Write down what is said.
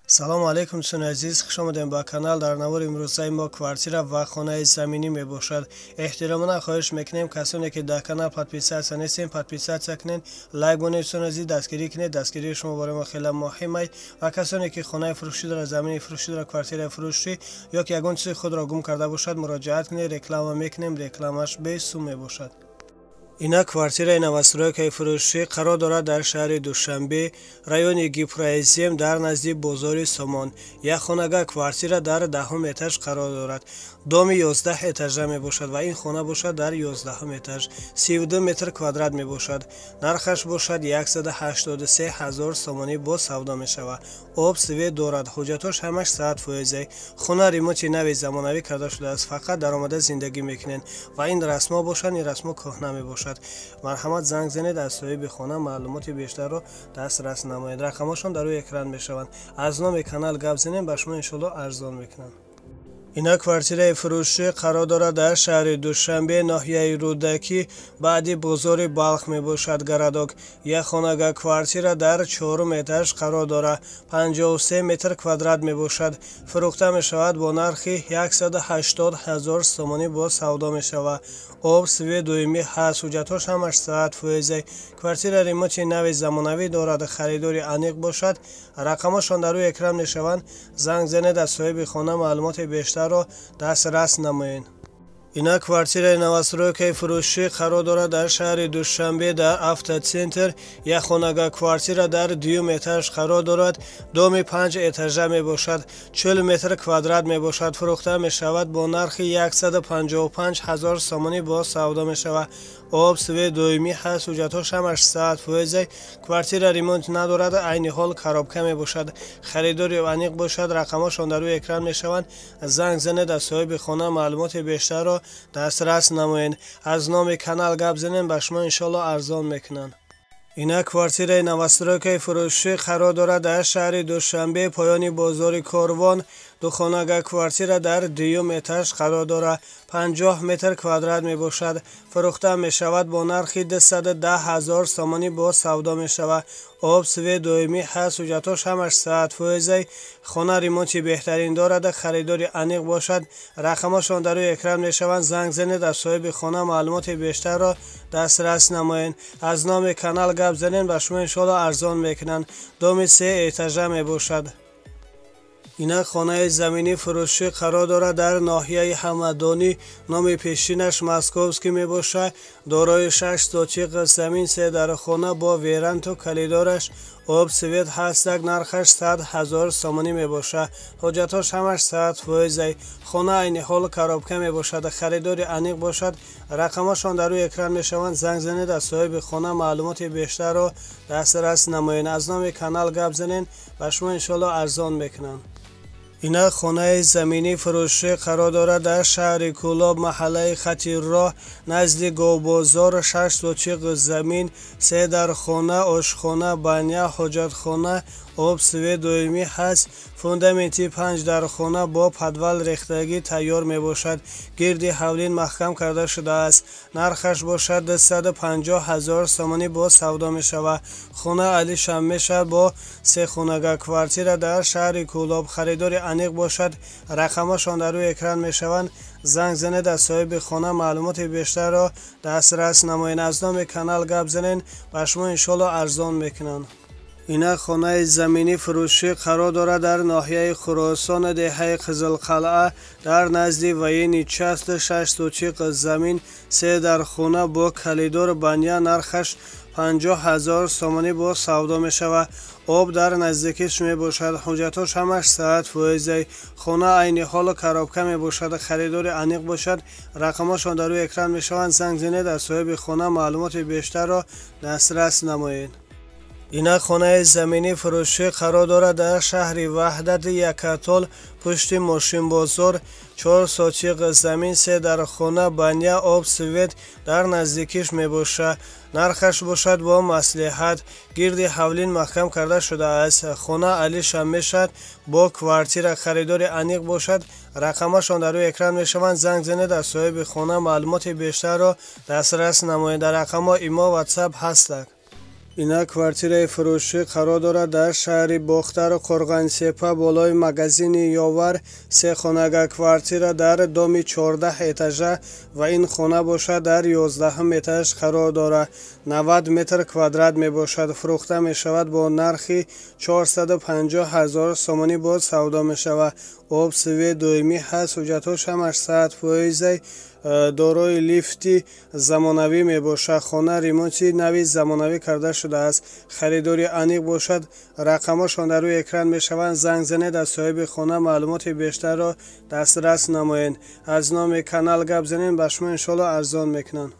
Салому алейкум, дӯстони азиз, хуш омадем ба канал. Дар навори имрӯзаи мо квартира ва хонаи заминӣ мебошад. Эҳтиромона хоҳиш мекунем, касоне ки дар канал подписаться нестем, подписаться кунед, лайк монед, дӯстони азиз, дастгирӣ кунед. Дастгирии шумо барои мо хеле муҳим аст. Ва касоне ки хонаи фурӯшӣ дорад, замини фурӯшӣ дорад, квартираи фурӯшӣ ё ки ягон чизи худро гум карда бошад, муроҷиат кунед, реклама мекунем, рекламаш бесум мебошад. Ина квартираи новостройкаи фурӯшӣ қарор дорад дар шаҳри Душанбе, райони Гипрозем, дар назди бозори Сомон. Як хонага квартира дар 10-ум этаж қарор дорад. Доми 11 этажа мебошад ва ин хона бошад дар 11-ум этаж, 32 метр квадрат мебошад. Нархаш бошад 183 ҳазор сомонӣ, бо савдо мешавад. Об, свет дорад, ҳуҷҷатош ҳамаш 100%. Хона ремонти нави замонавӣ карда шудааст, фақат даромада зиндагӣ мекунед. Ва ин расмҳо бошад, ин расмҳо кӯҳна мебошад. Марҳамат, занг занед, аз соҳиби хона маълумоти бештарро дастрас намоед. Рақамҳошон дар рӯи экран мешаванд. Аз номи канал гап занем, ба шумо иншоалло арзон мекунанд. Ина квартираи фурӯшӣ қарор дорад дар шаҳри Душанбе, ноҳияи Рӯдакӣ, баъди бозори Балх мебошад, городок. Як хонага квартира дар 4-ум этаж қарор дорад, 53 метр квадрат мебошад. Фурӯхта мешавад бо нархи 180 ҳазор сомонӣ, бо савдо мешавад. Об, свет доимӣ ҳаст, ҳуҷҷатҳош ҳамаш 100%. Квартира ремонти нави замонавӣ дорад. Харидори аниқ бошад, рақамҳошон дар рӯи экран мешаванд. Занг занед, аз соҳиби хона маълумоти бештарро дастрас намоед. Ина квартираи новостройкаи фурӯшӣ қарор дорад дар шаҳри Душанбе, дар Автоцентр. Як хонага квартира дар 2-юм этаж қарор дорад. Доми 5 этажа мебошад, 40 метр квадрат мебошад. Фурӯхта мешавад бо нархи 155 ҳазор сомонӣ, бо савдо мешавад. Об, свет доимӣ ҳаст, ҳуҷҷатҳош ҳамаш 100%. Квартира ремонт надорад, айни ҳол коробка мебошад. Харидори аниқ бошад, рақамҳошон дар рӯи экран мешаванд. Занг занед, аз соҳиби хона маълумоти бештарро дастрас намоед. Аз номи канал гап занем, ба шумо иншоалло арзон мекунанд. Ина квартираи новостройкаи фурӯшӣ қарор дорад дар шаҳри Душанбе, поёни бозори Корвон. Духонага квартира дар 2-юм этаж қарор дорад, 50 метр квадрат мебошад. Фурӯхта мешавад бо нархи 210 ҳазор сомонӣ, бо савдо мешавад. Об, свет доимӣ ҳаст, ҳуҷҷатҳош ҳамаш 100%. Хона ремонти беҳтарин дорад. Харидори аниқ бошад, рақамҳошон дар рӯи экран мешаванд. Занг занед, аз соҳиби хона маълумоти бештарро дастрас намоед. Аз номи канал гап занед, ба шумо иншоалло арзон мекунанд. Доми 3 этажа мебошад. Ина хонаи заминӣ фурӯшӣ қарор дорад дар ноҳияи Ҳамадонӣ, номи пешинаш Московский мебошад. Дорои 6 сотиқ замин, се дархона бо веранту калидораш, об, свет ҳастак. Нархаш 100 ҳазор сомонӣ мебошад. Ҳуҷҷатҳош ҳамаш 100%. Хона айни ҳол коробка мебошад. Харидори аниқ бошад, рақамҳошон дар рӯи экран мешаванд. Занг занед, аз соҳиби хона маълумоти бештарро дастрас намоед. Аз номи канал гап занед, ба шумо иншоалло арзон мекунанд. Ина хонаи заминӣ фурӯшӣ қарор дорад дар шаҳри Кӯлоб, маҳаллаи Хати роҳ, назди говбозор. 6 сотиқ замин, се дархона, ошхона, баня, ҳоҷатхона, об, свет доимӣ ҳаст. Фундаменти 5 дархона бо подвал рехтагӣ тайёр мебошад. Гирди ҳавлин маҳкам карда шудааст. Нархаш бошад 250 ҳазор сомонӣ, бо савдо мешавад. Хона алишам мешавад бо сехонага квартира дар шаҳри Кӯлоб. Харидори аниқ бошад, рақамҳошон дар рӯи экран мешаванд. Занг занед, аз соҳиби хона маълумоти бештарро дастрас намоед. Аз номи канал гап занед, ба шумо иншоалло арзон мекунанд. Ина хонаи заминӣ фурӯшӣ қарор дорад дар ноҳияи Хуросон, деҳаи Қизилқалъа, дар назди военный часть. 6 сотиқ замин, се дархона бо калидор, баня. Нархаш 50 ҳазор сомонӣ, бо савдо мешавад. Об дар наздикиш мебошад, ҳуҷҷатҳош ҳамаш 100%. Хона айни ҳол коробка мебошад. Харидори аниқ бошад, рақамҳошон дар рӯи экран мешаванд. Занг занед, аз соҳиби хона маълумоти бештарро дастрас намоед. Ина хонаи заминӣ фурӯшӣ қарор дорад дар шаҳри Ваҳдат, Якатол, пушти мошинбозор. 4 сотиқ замин, се дархона, баня, об, свет дар наздикиш мебошад. Нархаш бошад бо маслиҳат. Гирди ҳавлин маҳкам карда шудааст. Хона алишам мешавад бо квартира. Харидори аниқ бошад, рақамҳошон дар рӯи экран мешаванд. Занг занед, аз соҳиби хона маълумоти бештарро дастрас намоед. Дар рақамҳо имо, ватсап ҳастак. Ина квартираи фурӯшӣ қарор дорад дар шаҳри Бохтар, Қурғонтеппа, болои магазини Ёвар, се хонага квартира дар доми 14 этажа ва ин хона бошад дар 11 этаж қарор дорад. 90 метр квадрат мебошад. Фурӯхта мешавад бо нархи 450 ҳазор сомонӣ, боз савдо мешавад. Об, свет доимӣ ҳаст, ҳуҷҷатҳош ҳамаш 100%, дорои лифти замонавӣ мебошад. Хона ремонти нави замонавӣ карда шудааст. Харидори аниқ бошад, рақамҳошон дар рӯи экран мешаванд. Занг занед, аз соҳиби хона маълумоти бештарро дастрас намоед. Аз номи канал гап занед, ба шумо иншоалло арзон мекунанд.